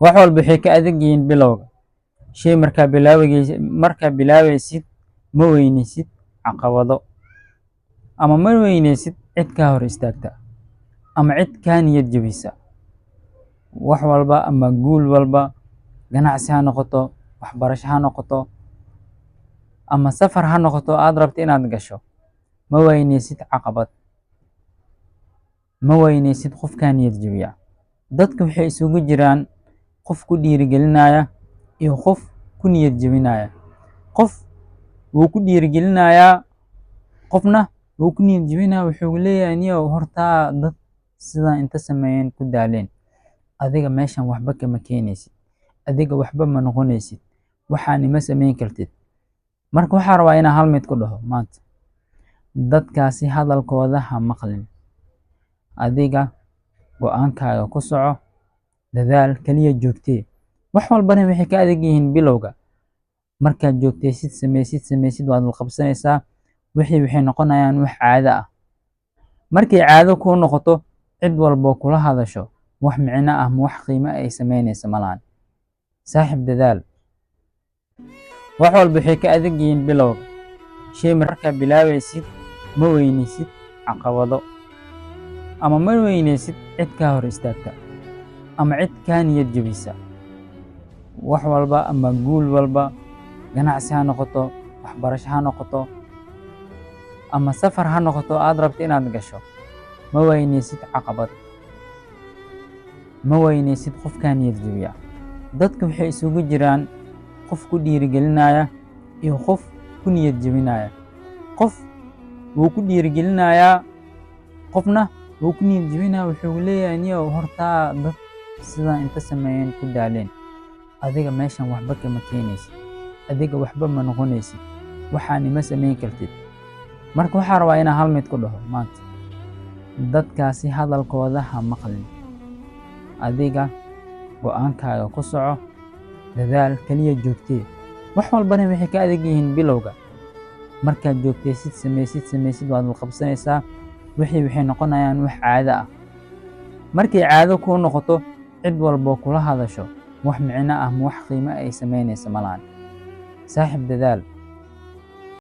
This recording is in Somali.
Wax walba waxay ka adag yihiin bilowga. Shay markaa bilaawaysid, ma weynaysid caqabado ama ma weynaysid cid kaa hor istaagta ama cid kaa niyad jebisa. Wax walba ama guul walba, ganacsi ha noqoto, waxbarasho ha noqoto, ama safar ha noqoto aad rabto inaad gasho, ma weynaysid caqabad, ma weynaysid qof kaa niyad jebiya. Dadka waxay isugu jiraan qof ku dhiirigelinaya iyo qof ku niyad jebinaya. Qof wuu ku dhiirigelinayaa, qofna wuu ku niyad jebinaya. Wuxuu leeyahay, "Niyow, hortaa dad sidan inta sameeyeen ku daaleen, adiga meeshan waxba kama keenaysid, adiga waxba ma noqonaysid, waxaani ma samayn kartid." Marka waxaa rabaa inaan hal mid ku dhaho maanta: dadkaasi hadalkooda ha maqlin. Adiga go'aankaaga ku soco, dadaal kaliya, joogtee. Wax walbana waxay ka adag yihiin bilowga. Markaad joogtaysid, samaysid, samaysid, waad la qabsanaysaa. Wixii waxay noqonayaan wax caado ah. Markay caado kuu noqoto, cid walboo kula hadasho wax micno ah ma wax qiimo ay samaynaysa malahan. Saaxib, dadaal. Wax walba waxay ka adag yihiin bilowga. Shay markaa bilaawaysid, ma weynaysid caqabado ama ma weynaysid cid kaa hor istaagta ama cid kaa niyad jebisa. Wax walba ama guul walba, ganacsi ha noqoto, waxbarasho ha noqoto, ama safar ha noqoto aad rabto inaad gasho, ma weynaysid caqabad, ma weynaysid qof kaa niyad jebiya. Dadka waxay isugu jiraan qof ku dhiirigelinaya iyo qof ku niyad jebinaya. Qof wuu ku dhiirigelinayaa, qofna wuu ku niyad jebinaya. Wuxuu leeyahay, "Niyow, hortaa dad sidan inta sameeyeen ku daaleen, adiga meeshan waxba kama keenaysid, adiga waxba ma noqonaysid, waxaani ma samayn kartid." Marka waxaa rabaa inaan hal mid ku dhaho maanta: dadkaasi hadalkooda ha maqlin. Adiga go'aankaaga ku soco, dadaal kaliya, joogtee. Wax walbana waxay ka adag yihiin bilowga. Markaad joogtaysid, samaysid, samaysid, waad la qabsanaysaa. Wixii waxay noqonayaan wax caado ah. Markay caado kuu noqoto, cid walboo kula hadasho wax micno ah ma wax qiimo ay samaynaysa malahan. Saaxib, dadaal.